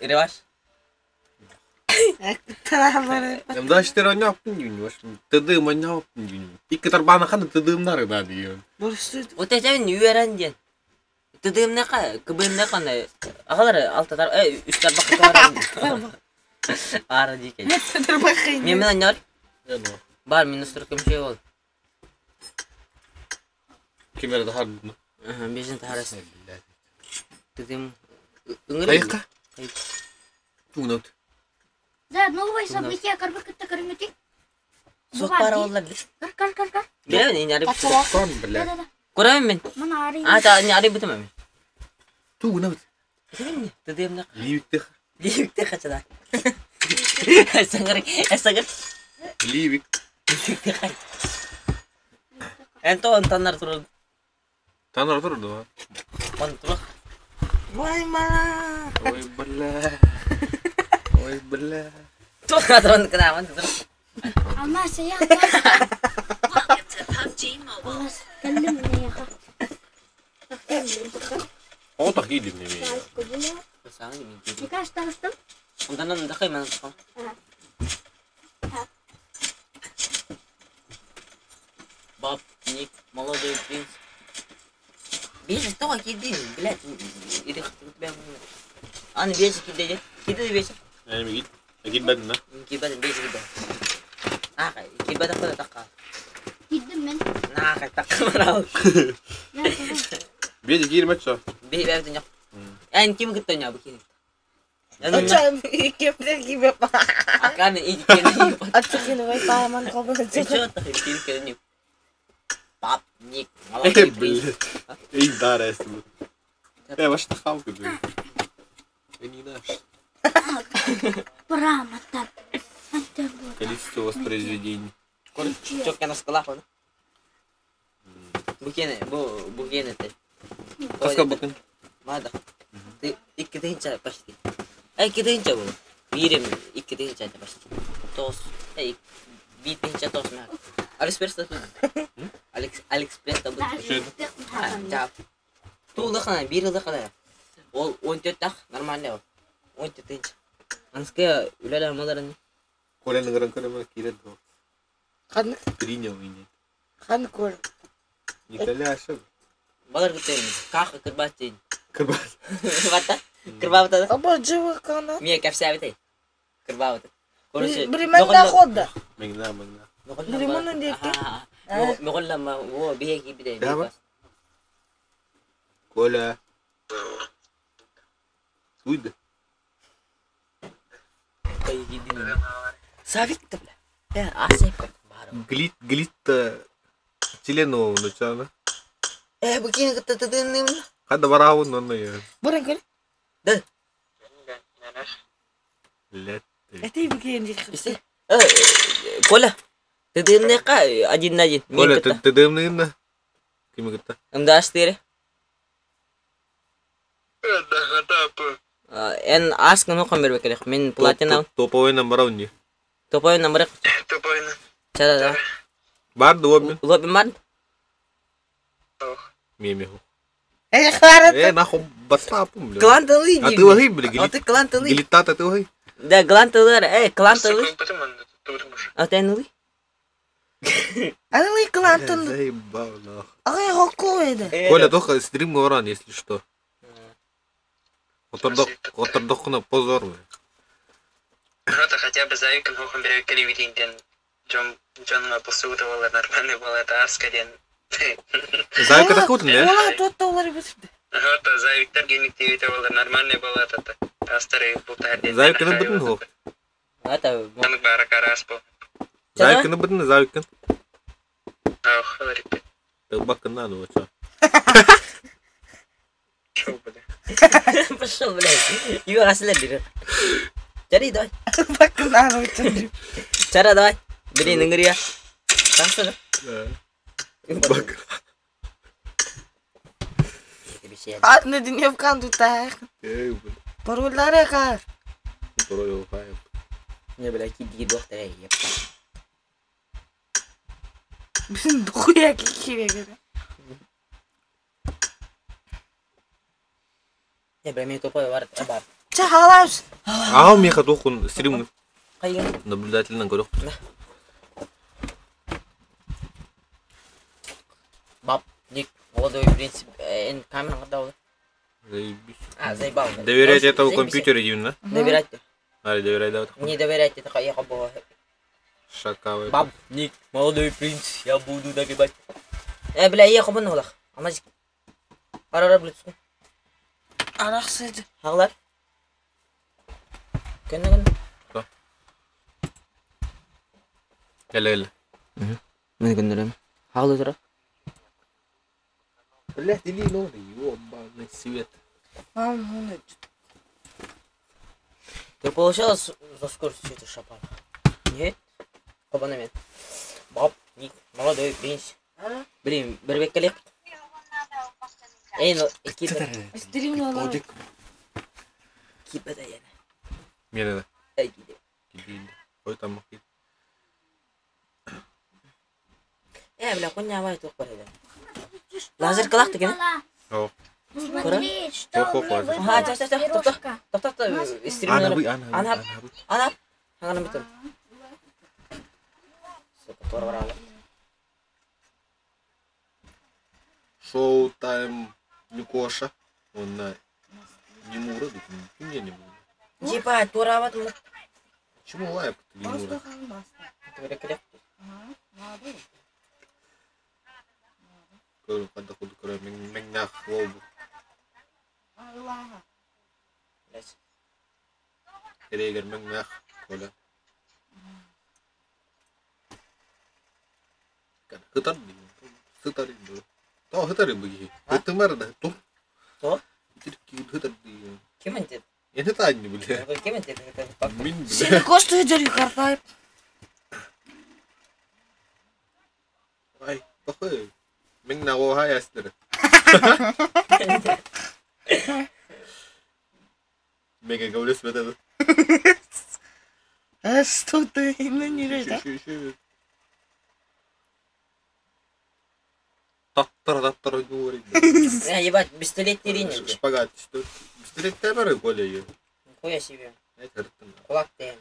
Реваш? Вот это үөрэн диэн. Тыдыымнаха, кыбыыннаха аҕалар алтатар, үс тарбах Аара дии Мен мен аннар. Бар минус 40 ол. Ким эрэ таһаарбытын. Бежин таһаарас. Тыдым Хайыкка? Тугунат. Да, новое событие карбы кытта көрүҥүтүй. Суох баар оллар. Кар кар кар кар. Билэбин ини арый Тохтон, бля. Да да да. Көрөбүн мин. Мана арый. А та ини арый бутум эми. Тугунат. Этибин тыдыымна. Ливиктех. Ливикте хачада. Саңар, саңар. Ливик. Ливикте хай. Энто онтаннар турur. Танар турду. Он турук. Ой, ма. Ой, бля. Ой, бля. Туох туран кынааман турук. Алмаз я алмаз. Алмаз كلمني يا خا. О, так идем не Никаш таҕыстым. Онтан дахай мен Бабник, молодой принц. Бежи, тоға киди, блядь, иди тебя. Аны бежи киди, киди бежи. Эми гит. Гитбедин да. Кибедин бежи киди. Аха, кибедин куда такка. Киирдим мин. Наха, такка марал. Беди киирмет со. Бей бәбдин yok. Эн ким кытта ойнаа бу кини? Очам кемдер кибеп. Аканы иди кини. Ачыкын вай пааман кобы. Чё ты кини кини. Бабник, молодой принц. Блядь. Эй, да, ресту. Э, ваш тахалка, блядь. Э, не наш. Брамота. Антон. Количество воспроизведений. Чок я скала хода. Бу кини, бу бу кини те. Каска бакын. Мада. Ты икки тыһынча почти. Эй, икки тыһынча бу. Биирим икки тыһынча это почти. Тоос. Эй, биир тыһынча тоос мэ. Алиэкспресс тут. Алекс Алиэкспресс тут. А, Туу лыхана, биир лыхана. Ол 14 тах нормально ол. 14 тыһынча. Анская үлэлэ маларын. Коля награн көрөмө кирет до. Хан Принял меня. хан көр. Николяша. Балар күтен. Ках кырбатын. Кырбас. Бата. Кырбабыта. Аба живы кана. Мия кәпсәбите. Кырбабыта. Короче, Бриманда хода. Меңна, меңна. Лимонун диэки. Мөҕүллама уо биһэ киибитэ. Дама. Коля. Уйда. Савик та бля. Я асеп. Глит, глит Телену начала. Э, бу кини кытта тыдынным. Хада барабын онно я. Буран көр. Да. Лет. Эти бикенди. Исти. Э, Коля. Тыдынныка один на один. Коля, ты ты дымный Ким кытта? Мдаш тире. Эн аск ну камер бекелек. Мен платина Топовой номер не. топовой номер. Чара да. Бар дуобин. Лобби мар. Меме. Э харат. Э, нахуй батапум, бля. Клан тылы. А ты логи, бля, А ты клан тылы. Глитата ты логи. Да, клан тылы. Э, клан тылы. А ты нулы? Аны клантын. Заебал, нахуй. Ага хокко эде. Коля, только стрим говоран, если что. Отордок, отордок на позор. бля. Рота хотя бы заикн хохом берекели видин Джон Джон посудовала нормальный был это аскаден. Зайка так вот, не? Ола тотта олар бит. Рота заиктер гениктивите был нормальный был этот астары бутар. Зайка на бутын хох. Это Танк баракараспо. Зайка на бутын, зайка. Ох, говорит. Бакка на ну чё. Шо бля. Пошел, блядь. Ю асла бери. Чари давай. Бакын аны чын. Чара давай. Бери нынгырия. Тасына. Бак. Аны динеп кан тута. Эй, бля. Пароллары кар. Пароль хайп. Не, бля, киди доктор, эй, епта. Bizim дуя кирек. Я бля, мен тупой бар, бар. Чэ, хаалаабыс. Аҕам миэхэ туоххун стрим Хайын. наблюдательынан көрөхпүт. Баб, ник, молодой принцип, эн камера кадаула. Заебись. А, заебал. Доверять этому компьютеру дивно. Доверять. Али, доверять да. Не доверять, это я хабо. Шакавый. Баб, ник, молодой принц, я буду нагибать. Бля, я хабо нулах. Амазик. Арара, блядь. Арахсыды. Хаглар. Көнне көнне. Кэлэ кэлэ. Мен көннөрөм. Хаглы тура. Блядь, или новый, ёбаный свет. Мам, он Ты получалось за скорость это шапа? Нет? Кабана мен. Баб, ник, молодой принц. Блин, бербек келек. Эй, ну, кипа, Стримни олар. кипа да яна. Мені да. Эй, киде. Киди. Ой, там махи. Э, бля, коня авай тух бар эди. Лазер кылак деген. О. Смотри, что Ох, ох, мне лазер. выпало. Ага, сейчас, сейчас, сейчас, Пирожка. Топ, топ, топ, Ана стримнер. бы, ана бы, Ана. ана бы. Ана. Ана битем. Сука, тор баралы. Шоу тайм Никоша. Он на Немура, не не буду. Типа, турават мы. Почему лайк Немура? Көрүн хадда худу көрө меңнах лобу. Эрегер меңнах кола. Хытар хытар То хытар буги. Хытымар да ту. То? Тирки хытар ди. Ким энтет? Я хытар не бля. Ким энтет? Мин бля. Сeni kostu hücrü kartayıp. Ай, похуй. Меңнах о хай астыр. Мега говлес бетеді. Что ты не да? Таттар таттар говорит. Э, ебать, пистолет теринь. Шпагат. Что? Пистолет камеры более. Хуя себе. Это Кулак ты.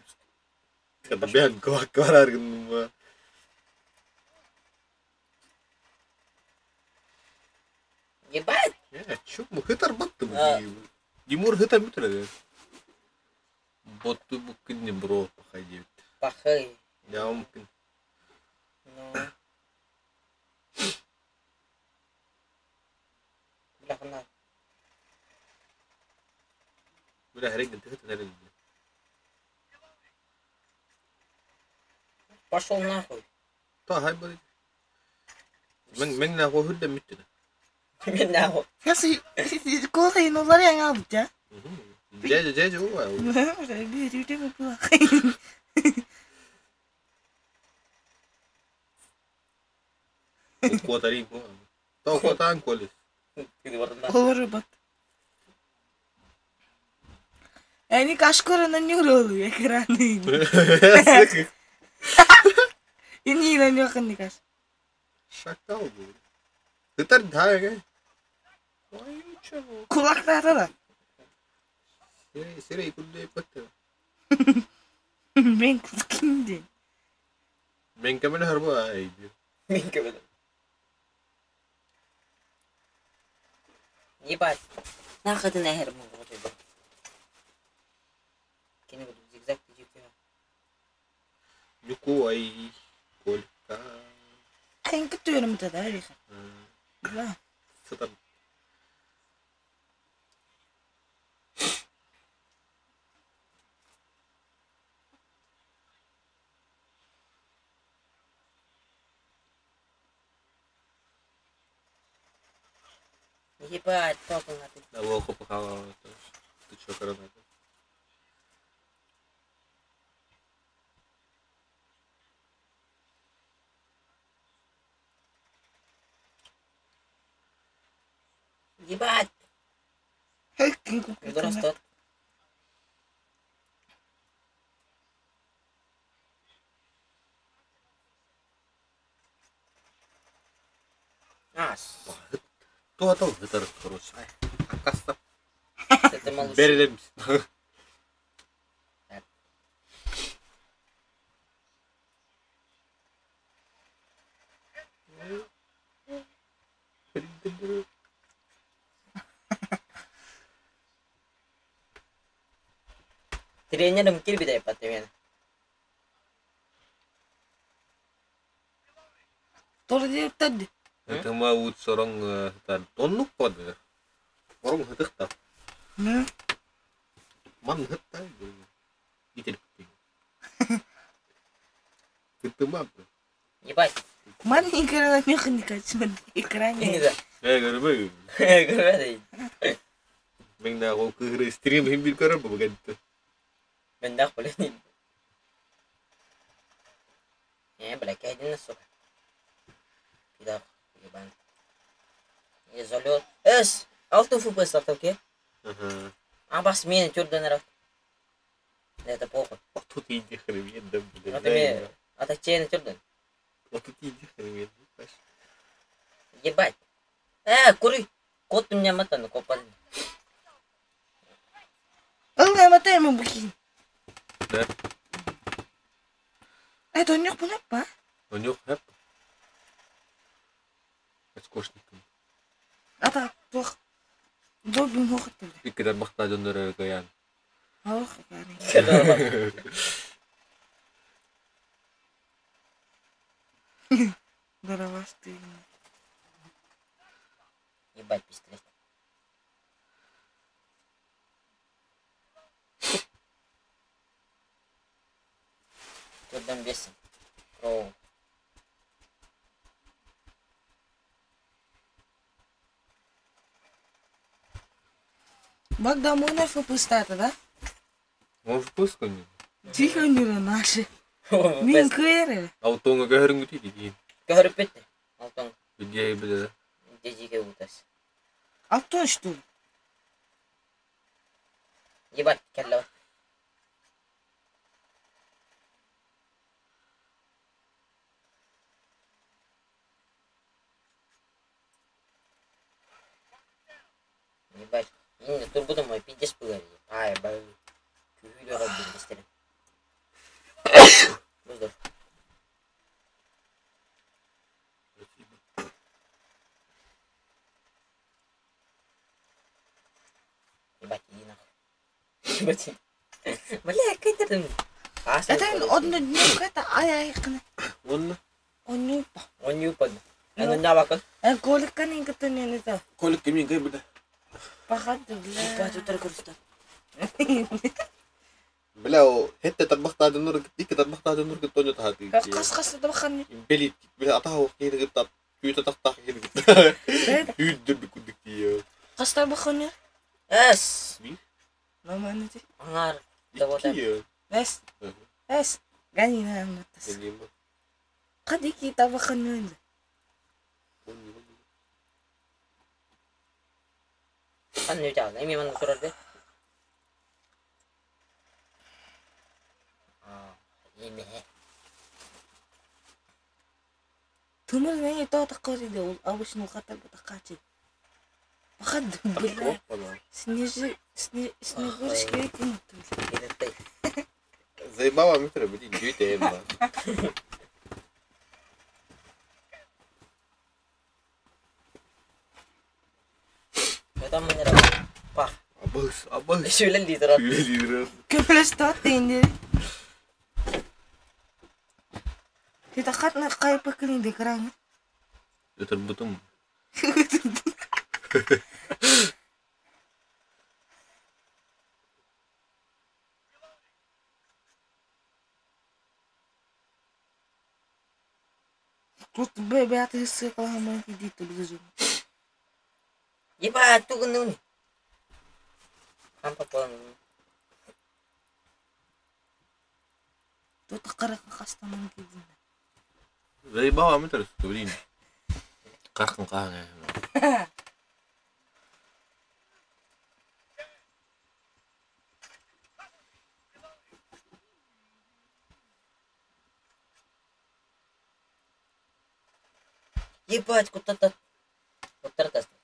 Когда бен кулак барар гынма. Ебать. Э, чё, хытар батты А. бу. Димур хытар мүтіреді. Ботту бу күнне бро пахай Пахай. Я мүмкін. Ну. Бля, хана. Бля, хәрәк хытар хәрәк. Пошел нахуй. Та хай бari. Мен мен на хо хүддә мүттү. Мен нахуй. Nasıl kolayın olar ya aldı ya. Жә жә жә о. Bir bir bir Куатари бу. Та куатан колес. Ты барында. Olur bak. Yani kaşkorana ne oluyor ekranı? Yeni yine yok ne kaş. Шакал бу. Хытар да Ой, чего? Kulaklarda da. Сире сире күлдә патты. Ben kulakım Мен кемел харба ай. Мен кебедем. Ебать. Нахуй ты нахер мог вот это. Кene буду зигзаг тежекте. Юку ай колька. En kötü da öyle. La. Сытар. Ебать, папа нахуй. Да лоху пахала. Ты чё, корона? Ебать. Растет. А, Туа тал хытар, короче. Акаста. Это малыш. Берилем. Тренерим кирбиде yapatı. Тоже диэбиттэр Этема уут сорон оннук под. Орон хытыкта. дии. Ман хытта. Итер. Кытыма. Ебать. Ман экрана механика экране. Не да. Э, көрбөй. Көрбөдө. Мен да ол кыгыры стрим хим бир көрөр бу гәнтте. Мен дах билен. Э, бля, кайдын, сука. Пидор, ебан. Я залет. Эс, алты фп стартовке. Ага. А бас мени түрден ара. Это похуй. Отут иди хрен да блин. Это мен атачени түрден. Отут иди хрен. Ебать. Э, кури. Кот у меня матан, копан. Ылга матайм букин. Да. Это у них понапа. У них хэп. Скошником. Ата туох. Добин хохот. Иккидер бахта дөндөр каян. Ох, яри. Здравствуй. Ебать, пистолет. Түрден бесін. Кроу. Багдамона фпстата, да? Он впуск не. Тихо не наши. Мин кэрэ. Алтонга көрүнгү тиди. Көрүп бітті. Алтон Идея биле. дежиге утас. А кто что ли? Ебать, кәллә. Ебать, инде турбудum мой пиздец было. Ай, бай. Күйлі раббин дестерим. Буздур. Ебать, иди нахуй. Ебать. Бля, кайдердим. Это однодневка, это ай-ай-кына. Он Онюпа. Он не упадет. Аны на бакын. Э, коликканы кытын это. Колик кимин кай биле. Пахат бля. Ебать, утар көрүстө. Бля, о хетте тарбахта дөндөр икки тарбахта дөндөр тоñо тахаты. Кас кас табахан. Бели бля ата хо кини гыттап. Күйті тақтақ кини гытта. Үйдүр бүкүдүк тиё. Кас табахан. Эс. Нормально ти. Аңар. Давай. Икки. Эс. Эс. Гани на матас. Кадики табахан. Ан не жаа. Эми маны турар бе. Аа, эми. Түмэл не то такой ол обычно хата бутакачи. Пахат бля. Снежи снегурочки эти. Эдеттэй. Заебала метр, блин, дүйте эм. Это мы Пах. Абыс, абыс. Шүлен дей тұрады. Көмөлөс инде. Ты тахат на кай пакылин декран. Это бутум. Тут бебе сыкла иди тут зажим. Ебать, тугын Хампа болан. Тут кара хастаман кидин. Заебала метр, блин. Кархын каан. Ебать, куда-то. Куттар таста.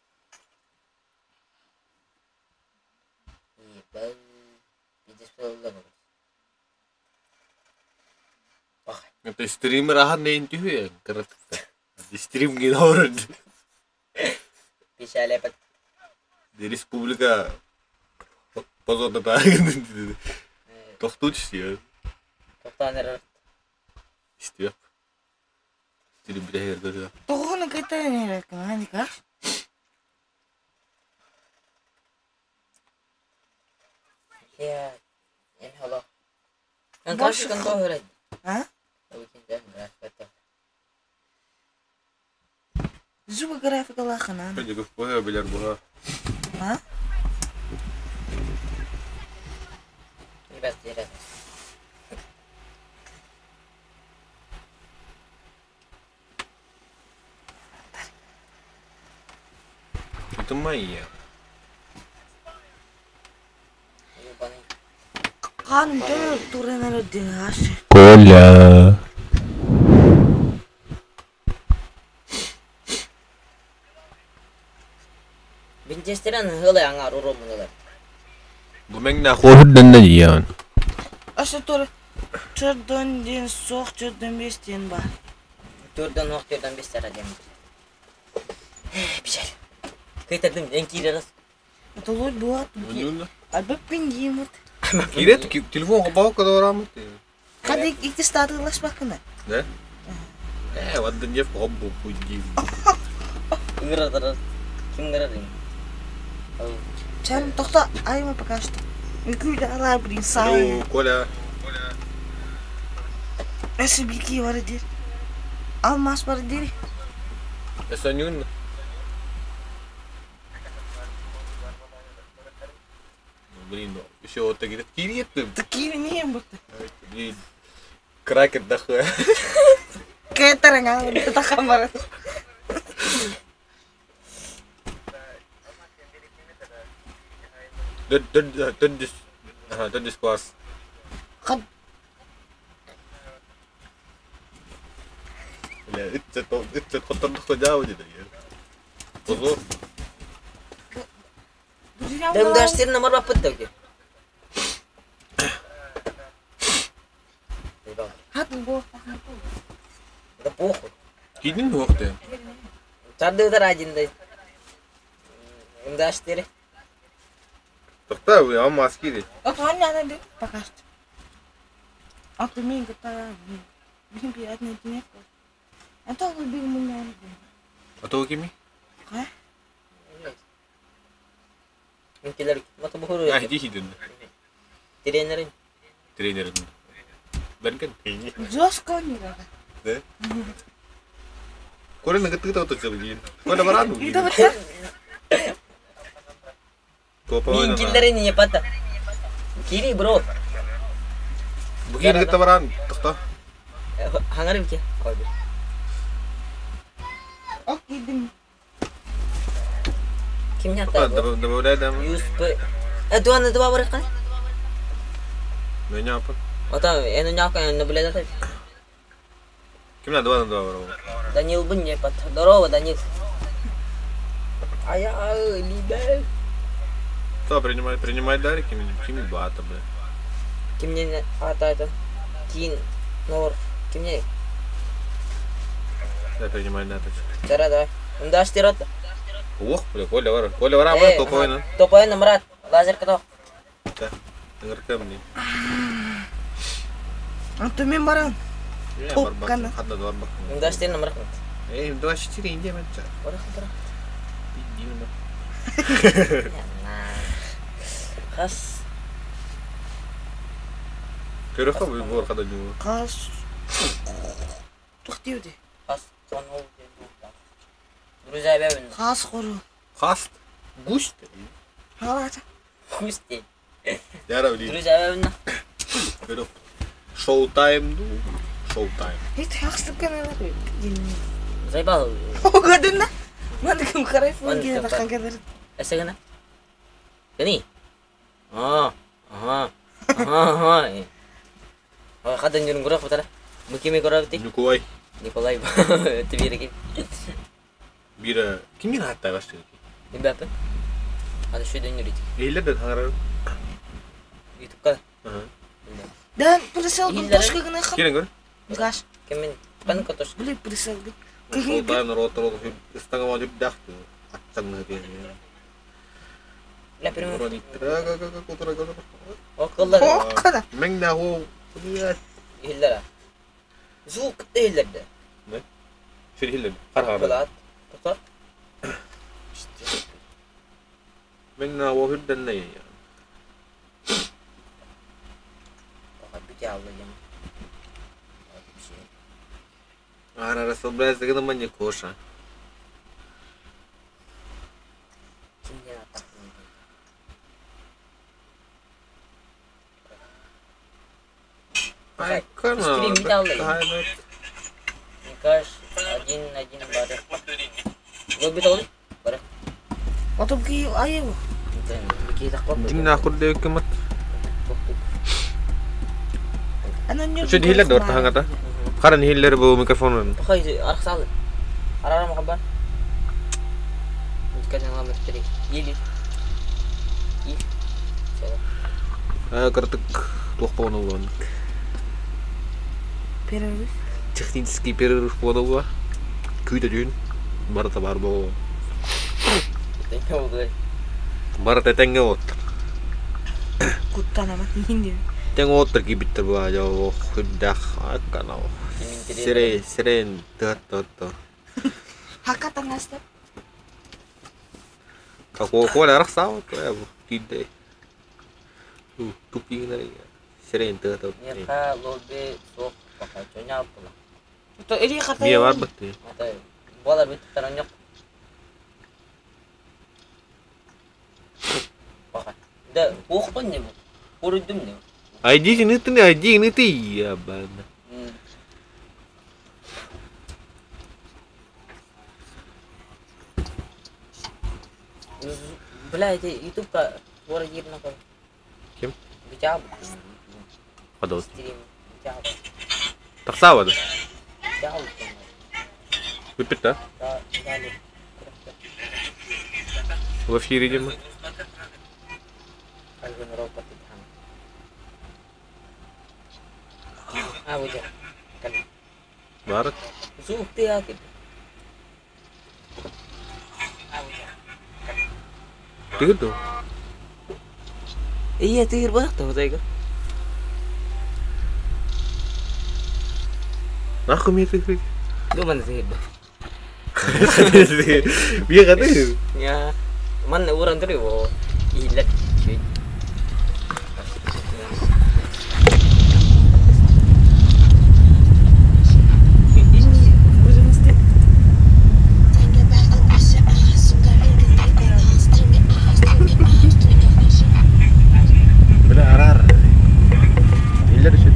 Это стример ахан нэйин түһүө кыратыкта. Стрим гин орын. Печали Республика позорно таагын. Тохтуу түстүө. Тохтоон эрэр. Истиэп. Стрим бүтэһигэр көрүө. Тоҕону кытта нерекин, Аника? Я эн холо. Эн графикан то хөрөй. А? Графиката. Зуба графикалаахына. Көньөгөс буһа билэр буһа. А? Ребят, ребят. Это моя. Ебаный. Ханым төр туренер динаш. Коля. Винчестерен хылы аңар уромунулар. Бу мэҥнэ хоһурданна диэн. Аса тур чөрдөн ден соқ чөрдөн бес ден бар. Төрдөн оқ төрдөн бес тара дем. Печаль. Кайтардым, эн киирерас. Это лой буат. Альбеп күн деймут. Кирет телефон хабака дорамыт. Кади икки статылаш бакына. Да? Э, ваддан дев хоббу пуди. Ырар Ким ырар Чарым тохта айма пока что. Мүкүйді ала блин сай. Алло, Коля. Эсі бики бар дер. Алмас бар дер. Эсанюн. Блин, еще вот так кирет. Такие не будто. Блин. Кракер дахуя. Кетерен тахамар. Төрдүс. Ага, төрдүс класс. Хад Бля, итсе итсе хоттордук жаабы деди. Позор. Дымдаштыр номер бапыт дөге. Хат бу. Да похуй. Кийдин уакты. Тардыдар один да. Дымдаштыр. Токта, ама аскири. Отван я надо пока что. А ты мне готова. Блин, приятный день. А то любил меня. А то кими? А? Мен келер. Мата бухуру. А, иди хидин. Тренерин. Тренер. Берген. Жестко не надо. Да? Коля на гытыта вот целый Коля барану. Это вот так. Мен келерин не пата. Кири бро. Бүгін гытта баран. Токта. Хаңарым ке. Ой. Ок, идем. Ким не ата? Добавляй дам. Юсп. Э, дуаны дуа бар кан. Меня апа. Ата, эну няка эну билет. Ким на два на два барау. Данил бун не пат. Здорово, Данил. Ая, либе. Что, принимай, принимай дарики, кими бата, бля. Ким не ата это? Кин нор. Ким не? Да, принимай наточку. Чара давай. Ундаш тирот. Ох, бля, Коля вара. Коля вара, бля, топовой Топовой на мрат. Лазер като. Да. Ыңыркам не. А то мен баран. Топ кана. Хадна два бак. Ундаш тир номер. Эй, два четыре, иди, мальчик. Барах барах. Хас. Көрөхө бу бор када жуу. Қас. Тоқтеуде. Хас конул. Друзья, бебен. Қас құру. Хаст. Густь. Халата. Хусти. Яра блин. Друзья, бебен. Көрөх. Шоу тайм ду. Шоу тайм. Хит хақсып каналар. Заебал. Огадына. Манда кім қарай Манда фон кім таққан кадыр. Эсегена. Кени. А, ага. Ага, ага. Ой, хадан жүрүн көрөк бутара. Мукеме көрөк бит. Николай. Николай. Тибиреки. Бира кимдин хатта баштыгы? Ребята. Аны шүйдөн жүрөйт. Эйлер да таңара. Ютубка. Ага. Да, присел Илдер. точка гына хан. Келин көр. Гаш. Кимин пан котош. Били присылгы. Ол народтар ыстаҥа үрдээх аттаҥныһы диэн. Бля прямой. Околлар. Оккада. Мэҥнэ ол Иһиллэр. Звук иһиллэр да. Сир иһиллэр. Хархаҕа. Булат. Тоқта. Мэҥнэ ол үрдэннэ. Ара расслабляется на коша. Ай, Стрим Никаш один-один бары. Лобби Бары. Отом ки айы. Динна курда кымат. Ана не. Şu dihiller de orta hangata. Karan hiller bu mikrofonun. Хай архсалы. Арара махабар. Никаш номер 3. Или. И. Кыртык туох болон. Перерыв. Технический перерыв болуга. Күйдө дүйін. Барыта бар бо. Барыта теңге от. Куттанама. Нинди. Тең оттар кибиттер бу ажа хүддах аккана. Сире сирен тат тат. Хакатан аста. Како кола рахсау то бу кидде. У тупигнер сирен тат тат. Нека лобби сок пока чоня була. То эри хата. Мие бар бытты. Ата болар бит тараньок. Пока. Да, охпан не бу. Орудум не. ID нытын ID ныты я бан. Бля, это ютубка гора ерна кой. Ким? Битяб. Подол. Стрим. Битяб. Тахсава да. Битяб. Выпит да? Да, дали. В эфире идем. Альбин робот там. А, вот Бар. Звук ты аты. Ты то. Iya, тыгыр бак та вот. Нахуй мне ты. Думан тыгыр ба. Бие гады. Я ман уран тур его. Илет. Бля арар. Иллер үчүн.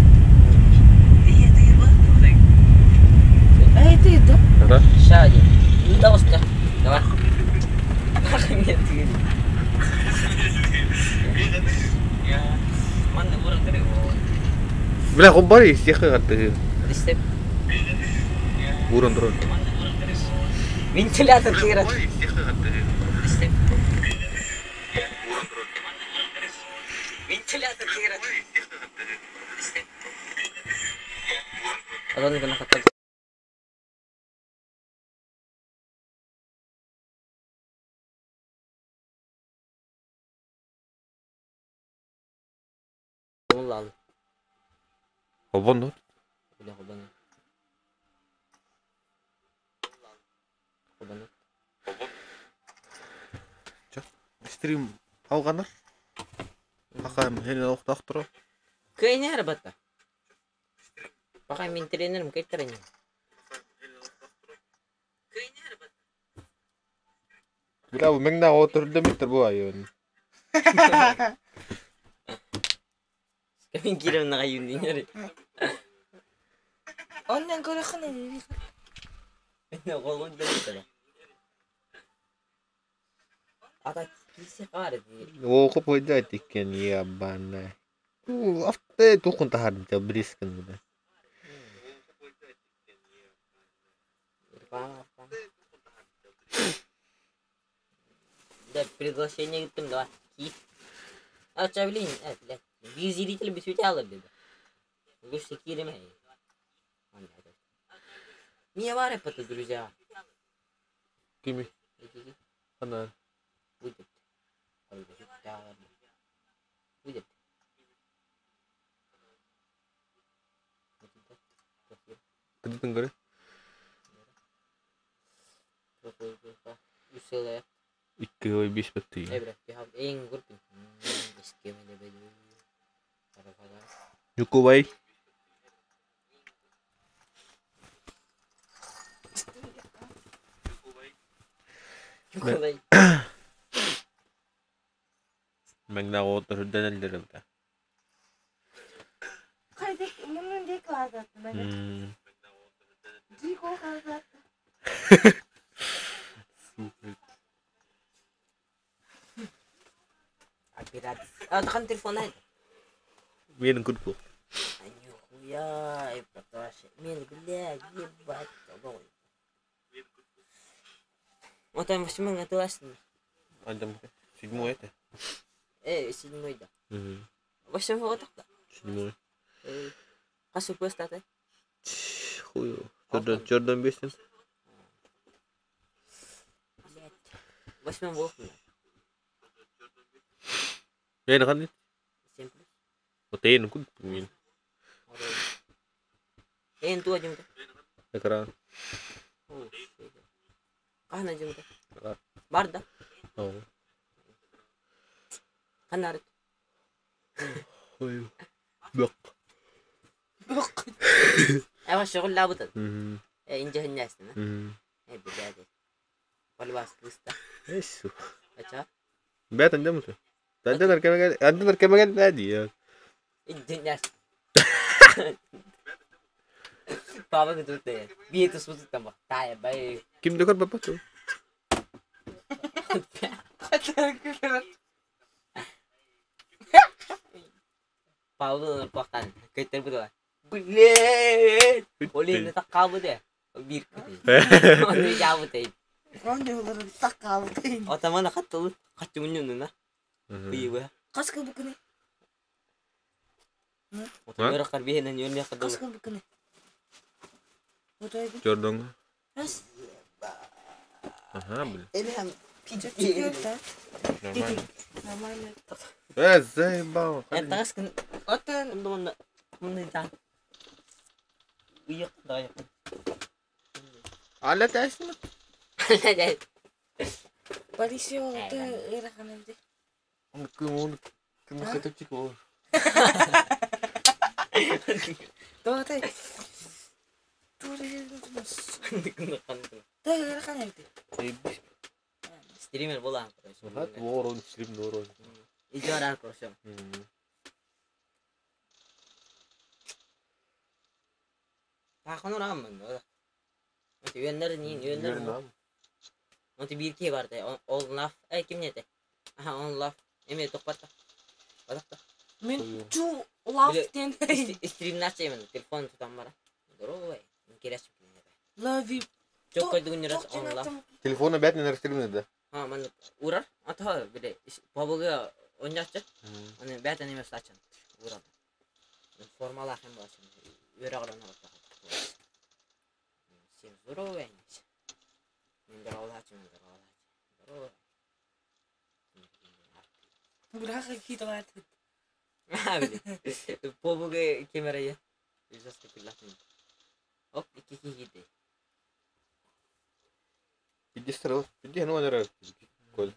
Эй, ты да. Да. Шади. Не дался. Давай. Нет, тыгыр. Я ман уран тур его. Бля губари стихы гаты. Степ. Урон дрон. Вентилятор тыгыр. Степ. Вентилятор тыгыр. Степ. Адон гына хатта. Oldu. Обон. Бля, хобаны. Хобаны. Стрим алганар. Ака хен охтактыра. Кайнер бата. Пока мин тренерим кайттырын. Бля бу меңна отурду миттер бу айын. Мин кирем на кайын динер. Оннан көрөхөн эри. Мен голун дедим. Ата кисе кар ди. Окуп ойдайт экен ябана. У авто тукун тахар да близко да. Да, приглашение гиттим да. Ки. А чавлин, э, бля. Визиритель бисүтә алыр диде. Лучше киреме. Мне варят это, друзья. Кими? Идите. Ханна? Будет. Будет. Кыдытын көрө. Икки ой бис баттыы. Ньукубай. Мэҥнээх уолаттар үрдэнэллэр эбитэ. Хан телефон Миэнин курдук. Нихуя, мен, блядь, ебать, Вот там восьмой это Седьмой это? Седьмой, да. Восьмой вот так, да. Седьмой. Хас үпөс тата? Хуй. Чордон бестен. Блядь. Восьмой болуп. Эйн ханны? 7 плюс. Вот эйн куд мин. Эйн туа жымда. Экран. Кахна жымда. Бар да. Оо. Ханарыт. Хуй. Бок. Бок. Эва шөгөл лабытын. Инже хиннястын. Э блядь. Полбас кыста. Эссу. Ача. Бэт андамыты. Андалар кемегел, андалар кемегел нади. Инже Папа күтүтэ. Бие тус там тая бай. Ким докор папа ту? Павел пахтан. Кайтер буду. Блин! Олин это кабы Бир күтэ. Оны ябы Оонньууларын таккаабытын. Отамана хаттыл хаттымын на. Быйы. Хаска букыны. Отамара карбиһинен йөрнө кадыл. Хаска букыны. Отойду. Чордон. Раз. Ага, блин. Элем. Пиджак. Нормально. Нормально. Заебал. Это кын Отон мында мында да. Уйык да. Аля тәсме? Полиция олты ырахан эмди. Кым он кым хатып ол. Тоотай. Тэ ырахан эмди. Стример болан. Хат ворон стрим норон. Ижоран короче. Тахонор аммын. Үөннер ни, үөннер. Онты бир ки бар да. Ол лаф. Эй ким нете? Аха, он лаф. Эме токпатта. Бадакта. Мен чу лав ден. Стримнаш эмен телефон тутам бара. Здорово. Интересно. Love you. Жок койдугун рас он лаф. Телефона бәт не стримне да. Ха, ман урар. Ата биле бабыга онячы. Аны бәт неме сачан. Урар. Формала хем басын. Өрө каран алып. Сен здорово. Мен доролачы, мен доролачы. Здорово. Бураха киталат. Побуга камерaya. Жестко пилатын. Оп, ики киди. Иди сразу. Иди ну нара. Кол.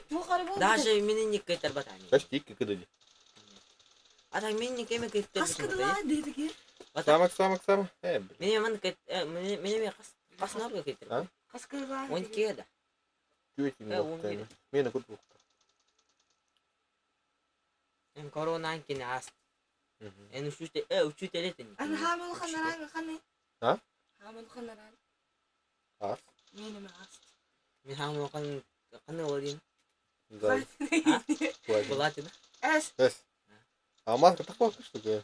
Ту карабы. Даже мени не кайтар батани. Почти кыдыди. А так мени не кеме кайтар. Каскадыла дедиги. Самак самак самак. Э. Мени ман кайт мени мени кас кас нарга кайтар. Каскадыла. Он кеда. Күөтин. Мени кут бу. Эм корона кин ас. Эн үшүтэ үшүтэ элетин. Ан хамыл ханаран ханы. А? Хамыл ханаран. Ас. Мени ме ас. Мен хамыл кан кандай болдин? Да. Булаты да? Эс. Эс. А маска такой что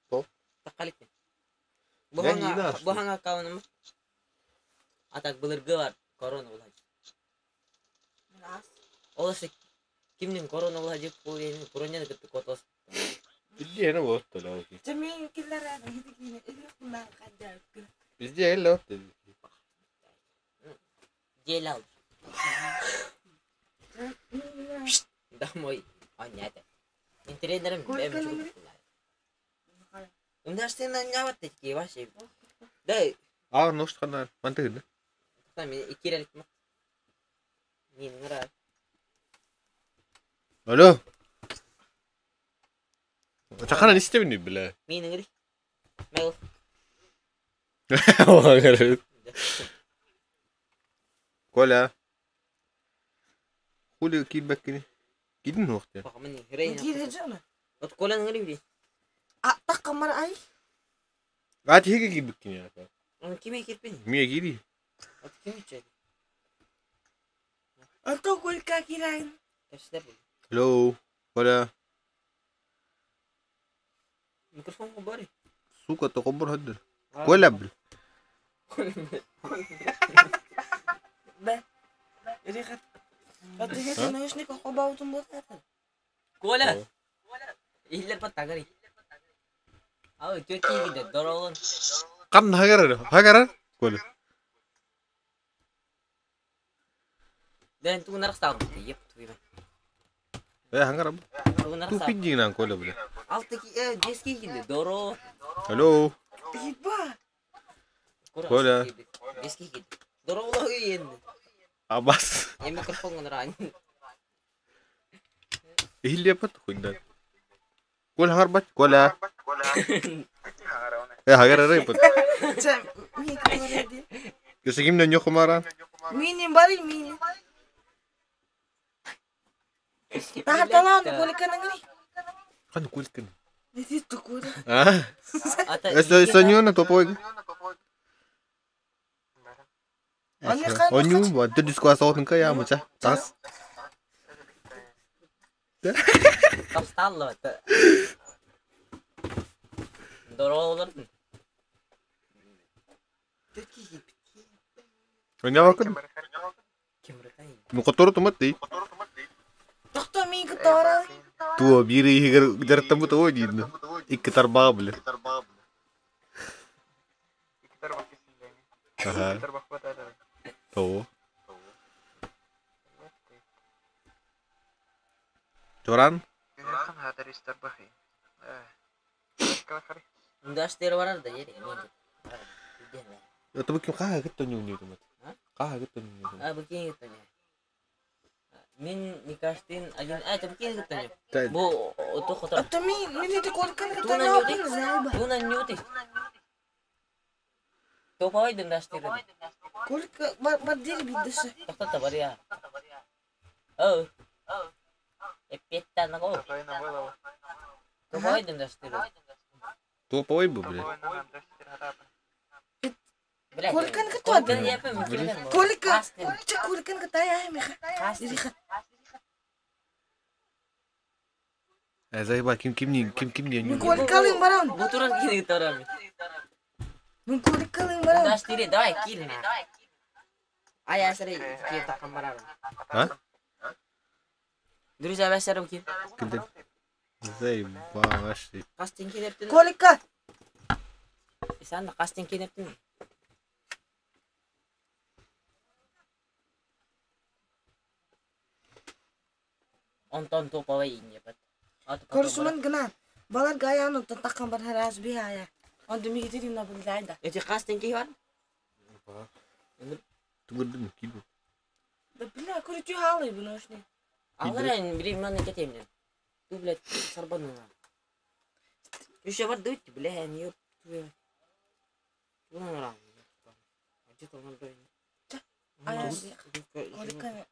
То. Такалик. Буханга буханга кауным. А так былыргы бар корона булат. Ас. Оласы кимдин корона булат деп бул эми короняны кытты котос. Иди эне вот тола. Жамин киллер аны хидигине иле кулан кадда. Везде эллэ Дьиэлэ Домой. Онньаата. Мин тренерим бэйэм үчүгэй Ундаштын онньаабат такие вообще. Да, Аа, нож ханаар. Мантыгын. Мен иккирер Мин нравится. Алло. Чахана истебин бля. Мин ыҥырый. Мэл. Коля. Хули киирбэккини? Киирдин уохтуя? Пахамын хрей. Киирэ От Коля ыҥырый били. А таккамар ай. А тиһиги киирбиккини аата. Он кими кирпин? Мия киири. От кими чай? Ото кулька кирайн. Кэпсэтэр бу. Алло. Коля. Микрофон бары. Сука, токобур хадыр. Коля, бля. Бе. Рихат. Ото хете наушник хобаутун болсатын. Коля. Иһиллэр баттагары. Ау, төрт киигиде доролон. Кан хагарар. Хагарар. Коля. Дэн тугунар саабыт. Еп туйма. Э, хангарам. Тугунар Тупик саабыт. дигинан Коля, бля. Алты ки бес киигиде доро. Алло. Еба. Коля. Бес киигиде. Дороло үйенди. Абас. Я микрофон гынран. Иһиллиэ бат хуйнан. Коля хагарбат. Коля. Э, хагарар бат. Ча, ми кореди. Кесигим нэ ньохумара. Мини бари мини. Тахаталан кулька нангри. Кан кулькин. Неси тукура. А? Ата. Эсо соньона топой. Они хан- Оню, вот ты диско асаутын кая муча. Тас. Тапсталла. Доролор. Төрт киигиде. Оня вакын. Кимрыкай. Ну котору тумат ты. Тохто ми кытара. Туо бири игер дертаму того дин. Икки тарбаа бля. Ага. Того. Чоран? Даштер барар да ери. Это бу ким каа гытта нюню тумат. А? Каа гытта нюню тумат. А букин гыттаня. Мин Никаштин один. А это букин гыттаня. Та- Бу ото хотор. Ото ми мини те кулька Туна кытара. нюти. Туна нюти. Топавай дым даштер. Кулька бардир бидеше. Тохтата бария. Оу. Эппетта наго. Топавай дым даштер. Топовой бу бля. Бля. Кулькан кытуат. Кулькан япым. Кулька. Ча кулькан кытая меха. Кастин. Рихат. Э, заеба ким ким ни ким ким ни Ми нюню. кулькалын баран. Бу туран кин гыттарам. Ми кулькалын баран. Даштер давай кил. Ай асыры кир такам барар. А? Друзья, бәсәрем кил. Кимден? Заеба вообще. Кастин килептин. Кулька. Сан да кастин килептин. Онтон топовай инне бат. Корсуман гына. Балар гаян онтон таккан бар хараз би ая. Онда ми гитири на булдайда. Эти кастин ки бар? Тугурдум килбу. Да бля, короче, халы буношни. Алар били маны кетемнен. Ту блядь сарбаныла. Еще бар дуть, бля, не ёб твою. Ту на Где-то он Ая, Кулька.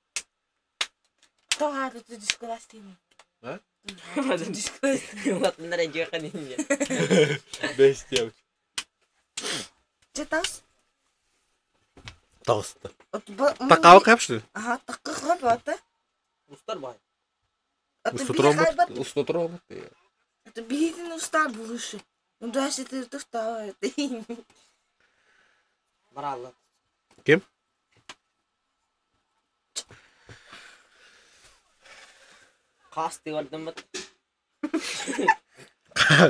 То хата ты дисколастин. А? Дисколастин. Латыннар жакын инне. Бестия. Че тас? Тауста. От ба. Такау капшы. Ага, такы хабата. Устар бай. Устотромот, устотромот. Это битин устар булышы. Ну да, ты туфта. Баралла. Ким? Касты бардым бат.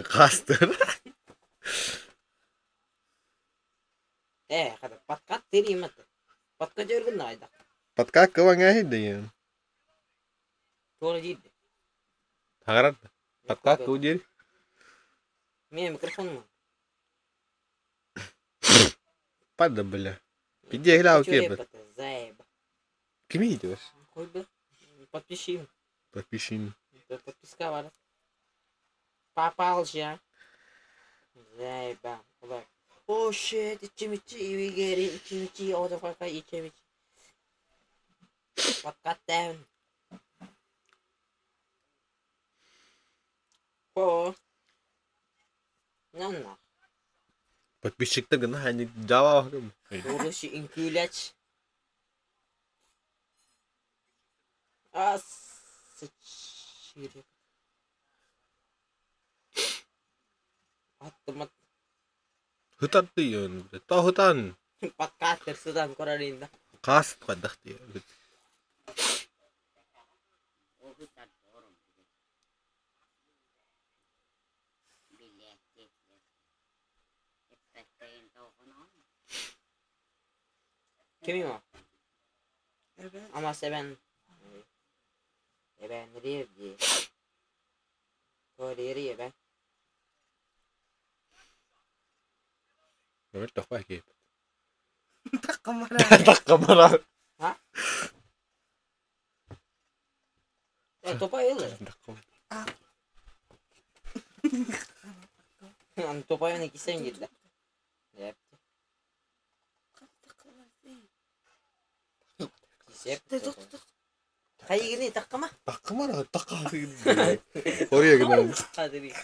Кастыр. Стерим это. Подкатер гынна айда. Подкат кылаҥа иһин. Туора диирди. Хагарар. Подкат кыл диир. Мен микрофон му. Пада бля. Пиде гля кебет. Заеба. Кими идешь? Хуй бы. Подпиши. Подпиши. Подписка бар. Попал же. Заеба. Oh shit, içim içi geri içim içi o da farka içim içi. Подкат down. По. Нанна. Подписчиктар гына хани жава. Уруши инкүләч. А сычири. Аттымат. Хытар тыйын. Та хытан. Подкастер сыдан кораринда. Кас кадах тыйын. Kimi o? Evet. Ama seven. E ben nereye diye. Doğru ben. Мөрт тохпа кеп. Такамара. Таккамара. E topa yılır. Таккам. Yani topa yöne gitsen girdi. Yep. Yep. Хайгини таккама. Таккамара такка. Хория гына. Hadi.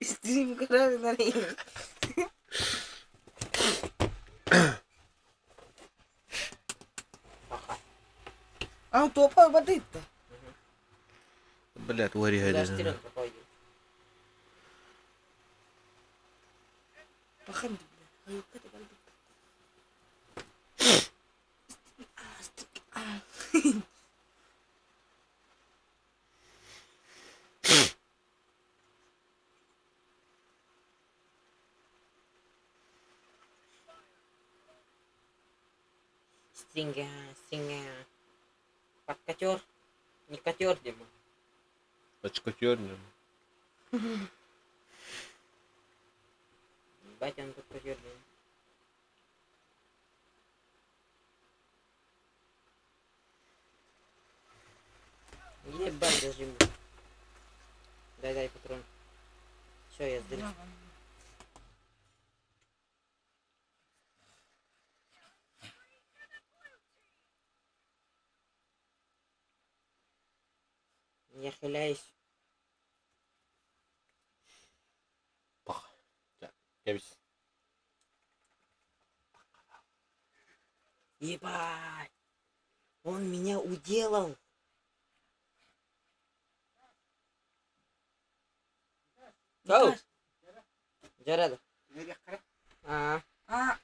Стрим көрөр. А топа бадыт. Блядь, вари Ulaştırın хайда. topayı. Бахан. Аюка да балбыт. Stringa, stringa. Подкатер. Не котер, Дима. Очкотер. Ебать, он тут котер, Дима. Ебать, зажиму. Дай, дай патрон. Все, я сдаю. Я хиляюсь. Кебис. Ебать! Он меня уделал. Оу! Жарады. А, А.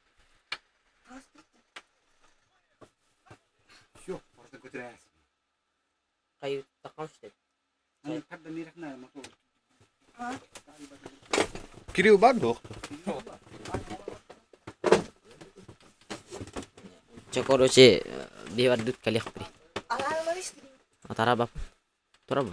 Все, просто көтөрәсең. кайы такам что ли? Аны табда мирахна мотор. Кирилл бар дух. Че, короче, бевар дут калех при. Ала стрим. Атара бап. Тура бу.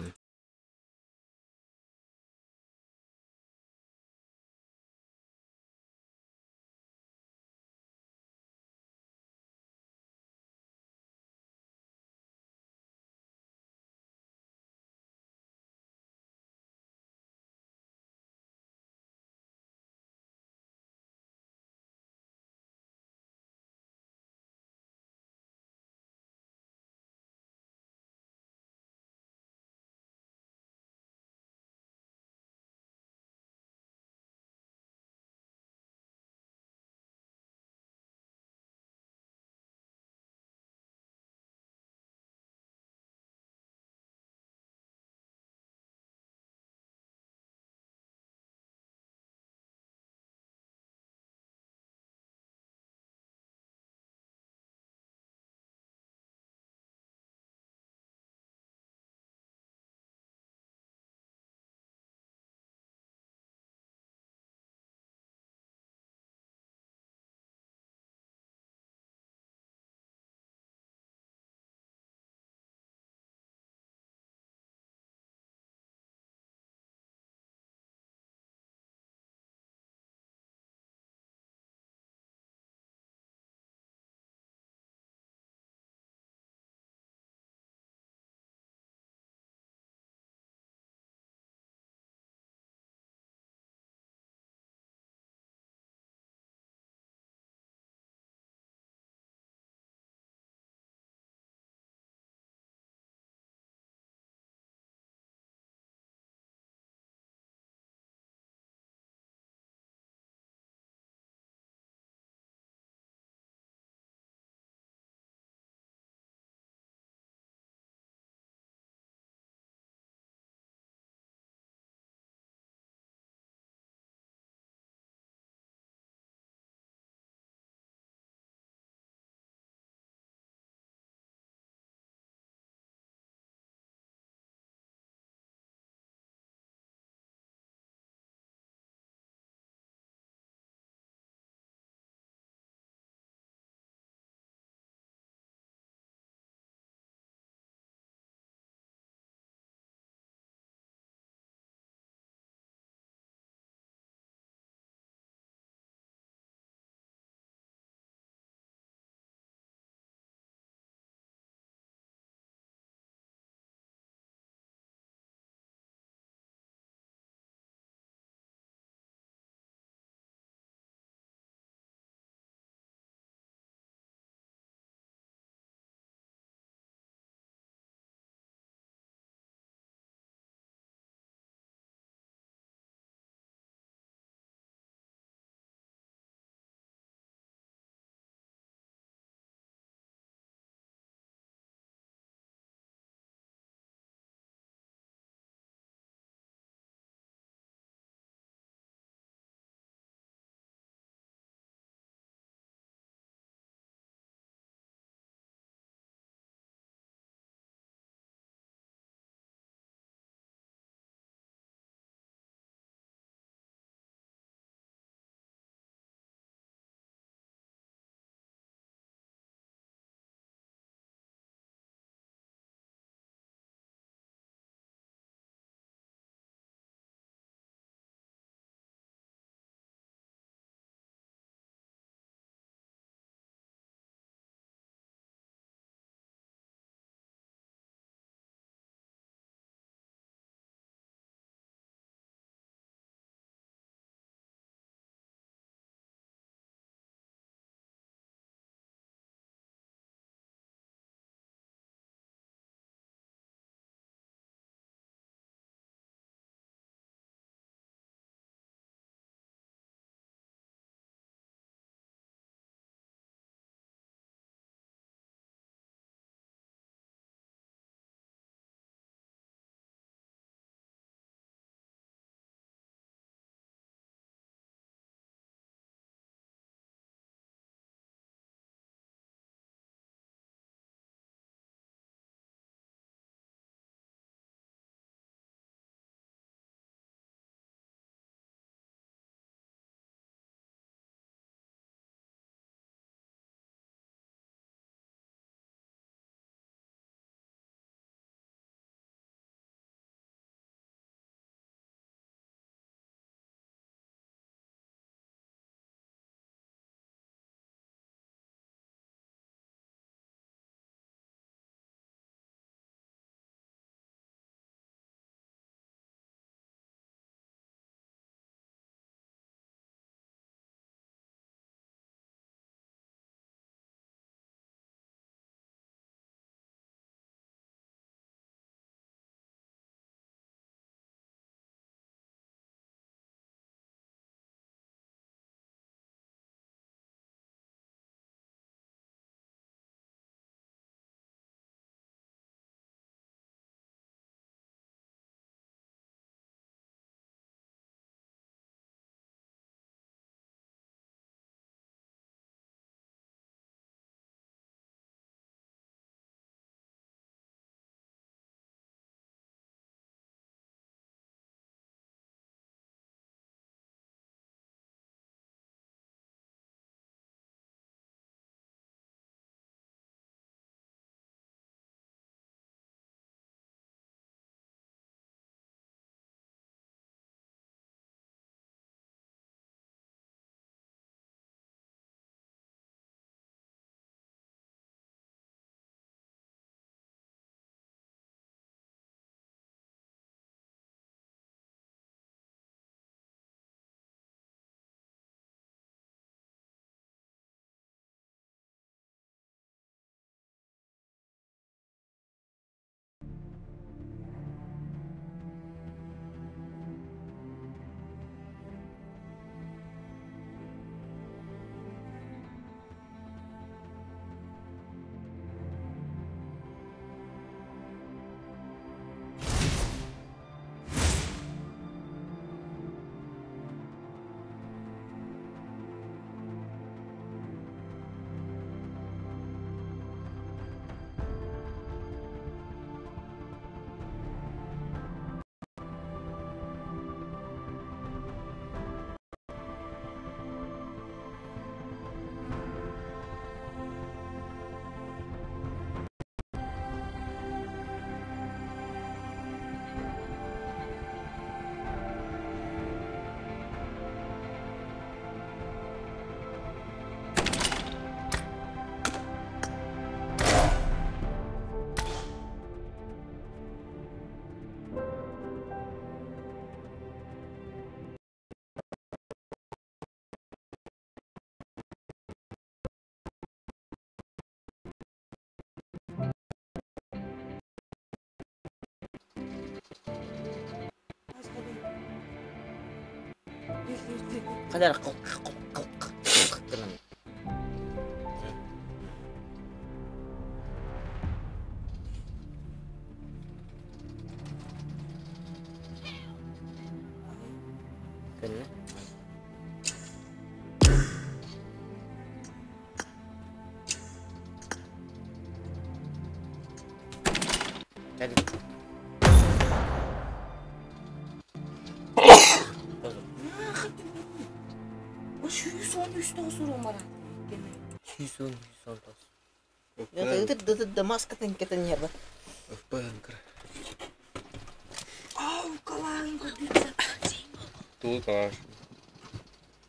Kadar гынан. Көнне. Hadi. 113 sonra umara. 110 119. Ya маскатын кетен yerbe. Öpön kır. Ау, калаан көрдүтэ. Туу калаш.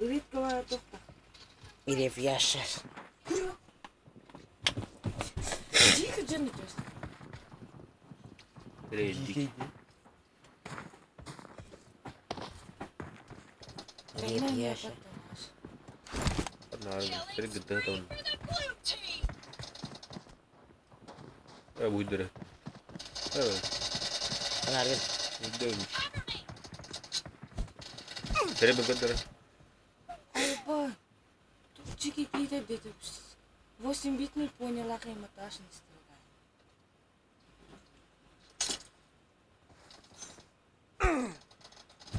Үбит калаа тохта. Или вяшер. Дико жын өтөс. Рейди. Или вяшер. Нар тэр гэдэг тон. Э буйдэр. Э Анаргын. буйдэр. Тэр бэгдэр. Айба. Тут чики киде деді. 8 бит не поняла, как Наташа не страдает.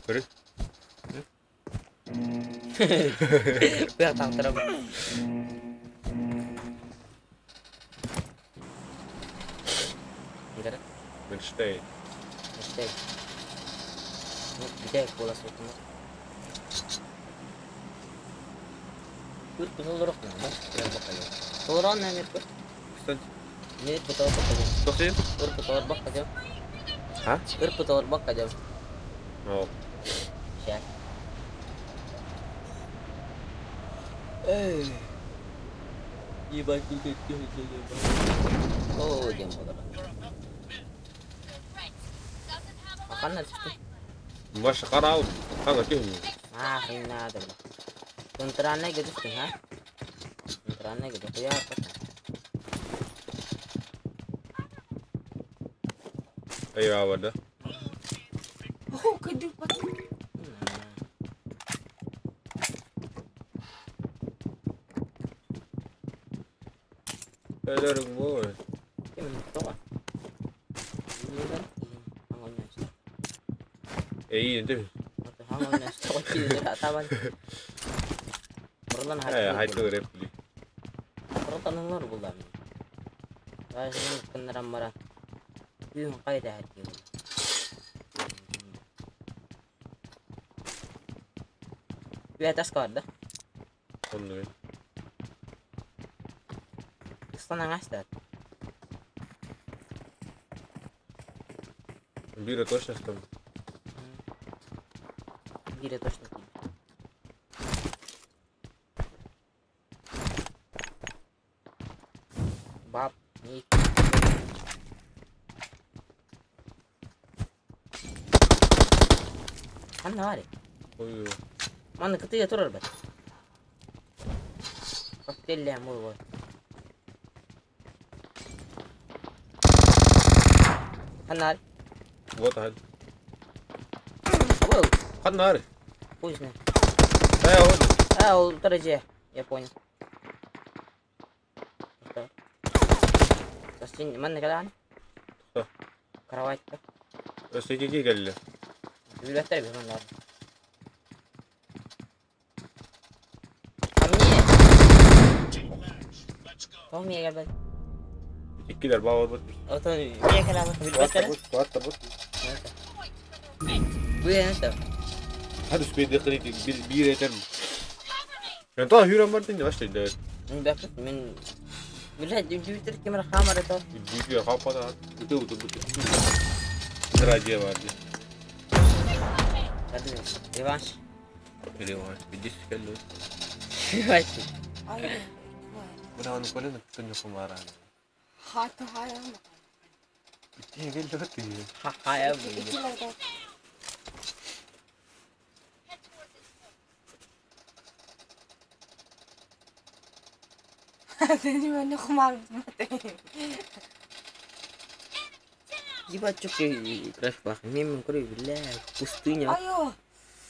Тэр. Бя таңтырам. Нигара. Мечтай. Мечтай. Ну, где голос вот ну. Күр кызылрак на, баш прям бакале. Толран на мир көр. Кстати, Мир бутал бакале. тохтын? Ыр бутал бакале. Ха? Ыр бутал бакале. Оо. Ща. Эй. Ебать, О, дем болар. Аканна түштү. Баш карау. Хага кем. А, хрена да. Контрана гедүштү, ха? Контрана гедү. Куя пата. Ай авада. О, кыды пат. Элэр бой. Ким тоға? Эй, энтэй. Бурунан Э, хайты репли. Бурунан булда. Башын кыннарам бара. Үйүн кайда хәрки бул. Үйә таска бар да. Онны. Ыстанаң аста. Бира точно там. Бире точно кийди. Баб, ник. Ханна бар. Ой. Маны кытыя турар бат. Коктейль мул бой. Ханна бар. Вот хад. Абыл, Ханнар. хуй знает. Э, вот. А, ол дороже. Я понял. Что? Состин, манна кадан? Что? Кровать. Өсөйге келді. Билбеттер бир манна. Ко мне. Тоң мия келбет. Иккилер баа бар. Отон мия келбет. Билбеттер. Бат бат. Бу это. Hadi спейде кырык бир бир этем. Мен та хүрен бар дин баштайды. Мен бәкет мен Билет дүйдүр кемер хамар это. Бир хапада. Үтө үтө үтө. Радио бар. Hadi реванш. Реванш. Бидис келді. Реванш. Ай. Мына аны колено түнү кумара. Хаты хая. Битте келді бит. Ха-ха. Икилерде. Сeni ben ne kumar Ебать, чё ты график бах. Мен көрөй, бля, пустыня. Айо.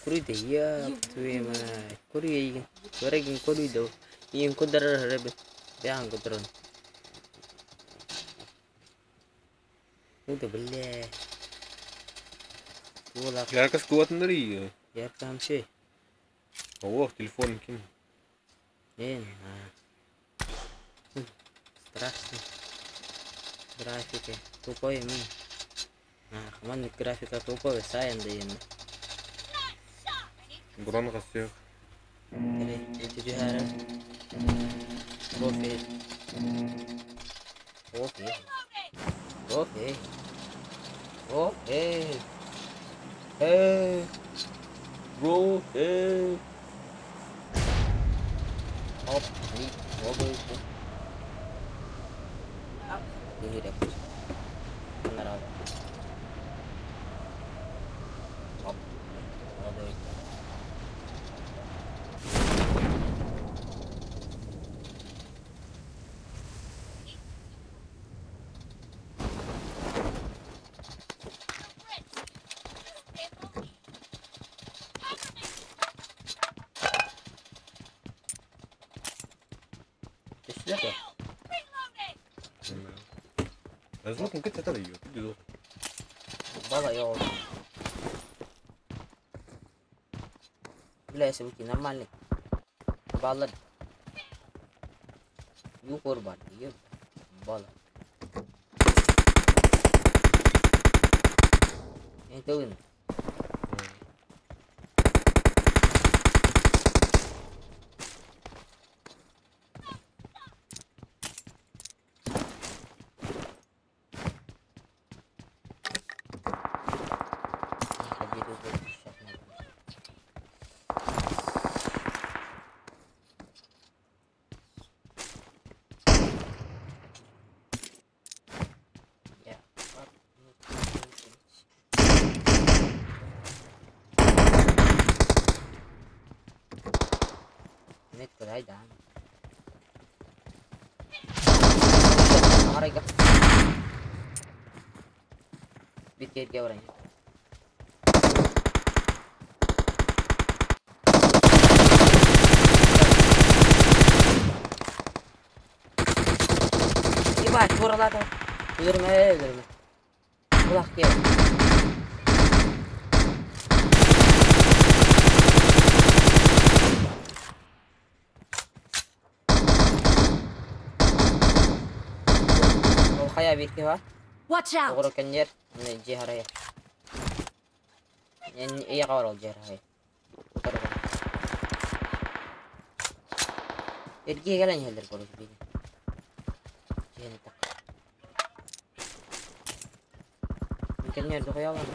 Куруйда, ёб твою мать. Куруй эйигин. Көрегин куруйда. Ийин кударар ребе. Бян кударан. Куда, бля. Туолах. Яркас куотыннар. Яркам шей. Ох, телефон ким. Блин, страшно. Графика. Тупой ми. Маннык графика тупой, сайын да енді. Буран касык. Или эти түһәрі. Кофе. Кофе. Кофе. Кофе. Эй. Bro, эй. Оп, и, оба, Ini Benar. Оп. Оба. Түстүлэр Звук кытта ее. Иди. Бала я. Бля, если выйти нормальный. Баллар. Юкор бар, ё. Бала. Это вын. Метка дай, да. Арайга. Бит жерге барайын. Ебать, туралады. Өлірме, өлірме. Құлақ кел. Ол қая бирке бар? Watch out! Оғыр кеннер, міне же харая. Мен ия бар ол же харая. Эрге келен хелдер короче бейді. Жени так. Кеннерди коя алам.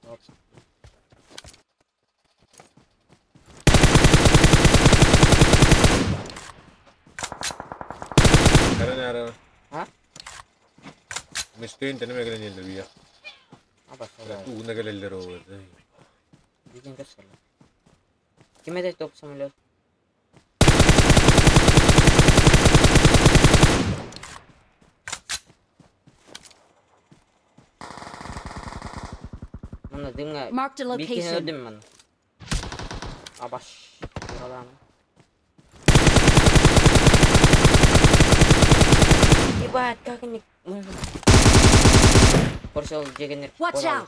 Оп. Арана арана. А? Мистен тенеме келен елдер бия. Аба, Тугуна келелер ол. Деген көсөрлөр. Ким эде топ самолет? Мына дымга Marked a бир кихи location. өлдүм мына. Абаш. Уралам. Ебать, как они... Короче, ол жегенер. Watch out!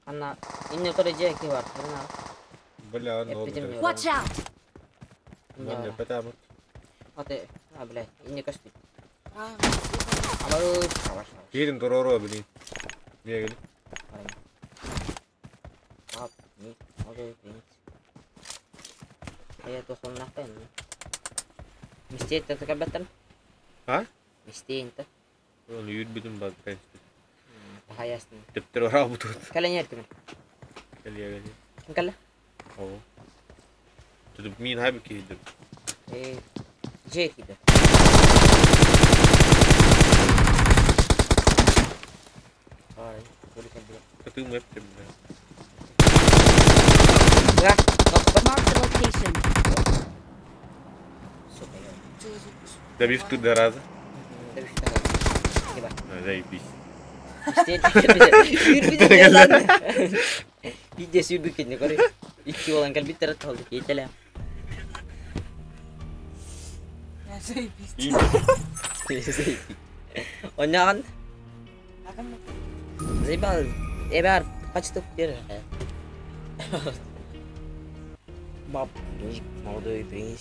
Анна, инне торе жеки бар. Мына. Бля, но. Эпидемия. Watch out! Мына патамыт. Аты, а, блядь, инне көспүйт. А, Абай, абаш. Келин тороро блин. Мегели. Ап, ми, ожой, принц. Я тохун нахтайн. Мистейт та кабаттан? А? Мистейт. Оны юрбүтүн бар, в принципе. Тахаястын. Тептер ора бутут. Каленер ким? Келе келе. Ким калла? О. Тут мин хайбы кейдир. Э, жеки да. Ай, көрүкөн биле. Кытым эптим. Да, нокпа. Marked a location. Сука, я. Добив тут до раза. Заебись. Видео сүүрбүккүн көрүй. Икки olan кэлбиттэр толду кийтеле. Заебись. Оннан заебал. Эбар качтып бер. Баб, молодой принц.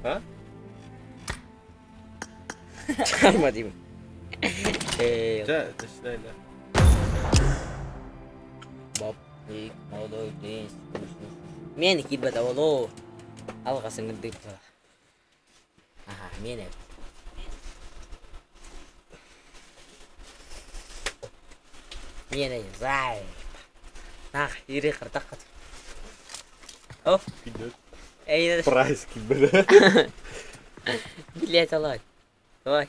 А? Чарма деймін. Да, до свидания. Баб, молодой принц. Мен кибет оло. Алғасыңды деп. Аха, мен. Мен зай. Нах, ири қыртақ. Оф. Эй, Прайс кибет. Блять, алай. Давай.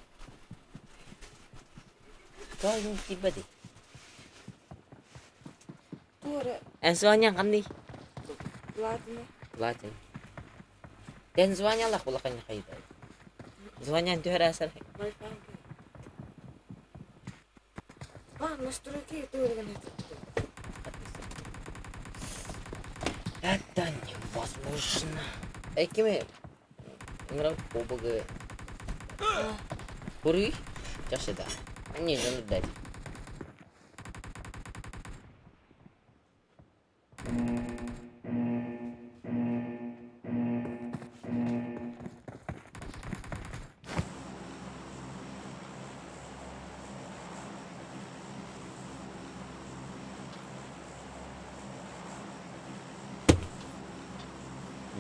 Давай, ну кибет. Эн звонян қандай? Ладно. Ладно. Ден звонян лах улахан хайда. Звонян түһәрәсәр. А, настройки это Это невозможно. Эй, кеме? Нрав ОБГ. Куры? Чаще да. Они же дать.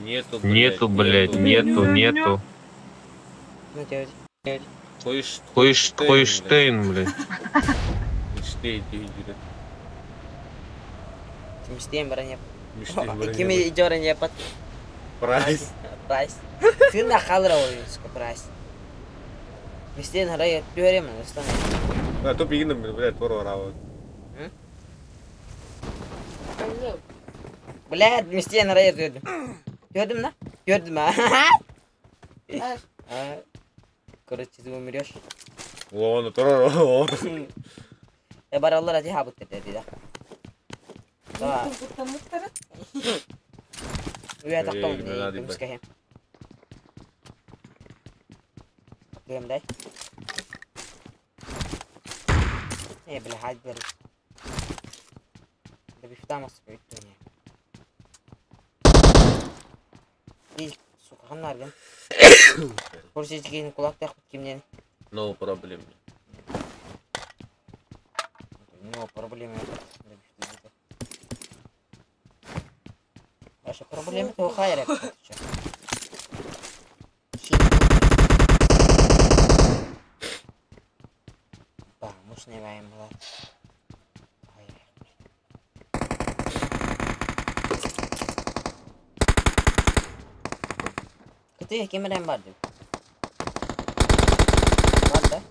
Нету, Нету, блядь, нету, нету. Ну, делать. Хойштейн, блядь. Штейн, ты Мечтаем броня. Кими жорын япат. Прайс. Прайс. Ты на халра ойынско прайс. Мечтаем харай түөрем, астан. А то бигин, блядь, тор арава. Блядь, мечтаем харай түөрдүм. Түөрдүм на? Түөрдүм а. Короче, ты умрешь. Вон, тор арава. Баралар ади хабыт деди да. Да. Уя тактон көмүскэ. Кем дай? Э, бля, хад бер. Да бифтамас өттү. И, сука, ханнаргын. Көрсеткен кулак тақ кимнен? No problem. No проблема. Ваша проблема то хайра. Ба, мушный вайм ла. Кыты кемерен бар деп. Бар да.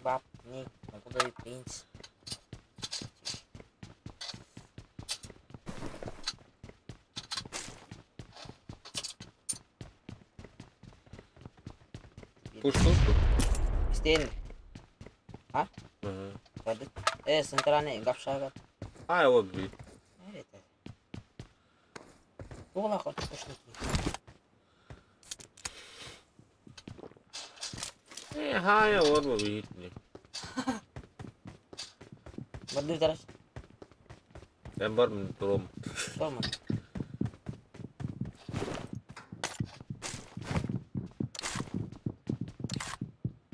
Баб, не, молодой принц. Пушку? Стен. А? Ага. Центральный гапшага. А, вот, блин. Тула хочешь пушники. Хай, вот, блин. Барды тарас. Мен бармын, туром. Торма.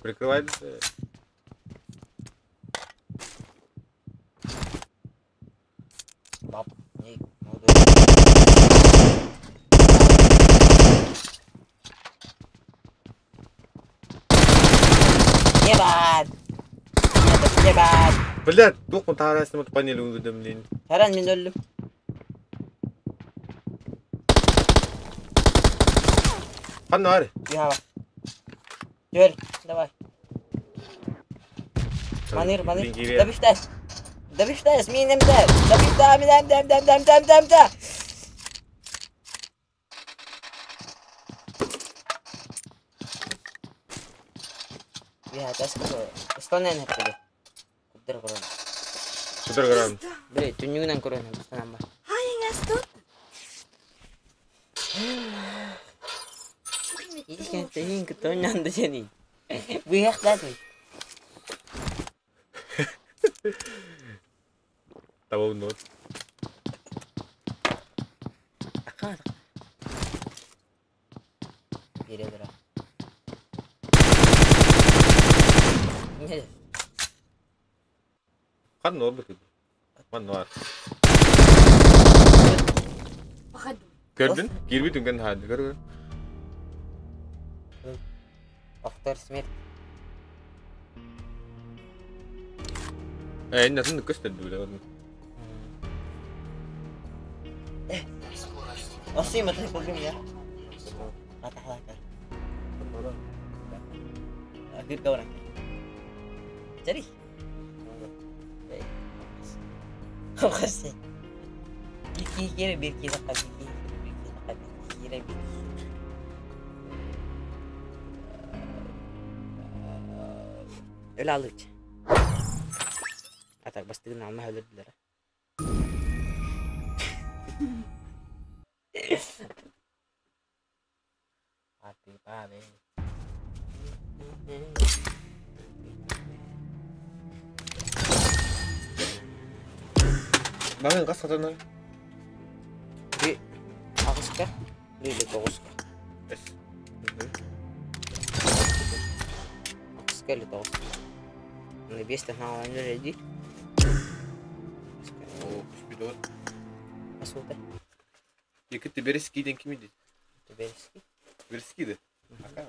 Прикрывай. Баб, не, молодой. Ебать! Ебать! Блядь, духом тарасым от панели уведомление. Таран мен өлдüm. Ханна баар? Ява. Түөр, давай. Маныр, маныр. Добивтас. Добивтас, минемде. Добивта, минем, дем, дем, дем, дем, дем, дем. Бия, тас Станен хеппеде. Куддар корон. Куддар корон. Бре, түннүгүнэн корон, станан бар. Иһин кытта сени. Быйахтаатын. Таба нот. Ака. Бире дura. Не. Хан нор бит. Ман нор. Көрдүн? Кирбит үнген хады. Көр көр. Автор смерть. Э, энэ натын көстөдү биле. Оси мата кулгим я. Ата халака. Akhir kau orang. Cari. Kasih. Biki kira biki saka biki biki saka biki kira biki. Öyle aldık. Atak bastığını alma öldürdüler. Happy baby. Маңын қас қатана? Би ағысқа, лили тоғысқа. Эс. Ағысқа или тоғысқа. Аны бес тахна алайын ди. О, күспейді ғой. Асулта. Екі теберескиден кім еді? Теберески. Берескиді. Ака,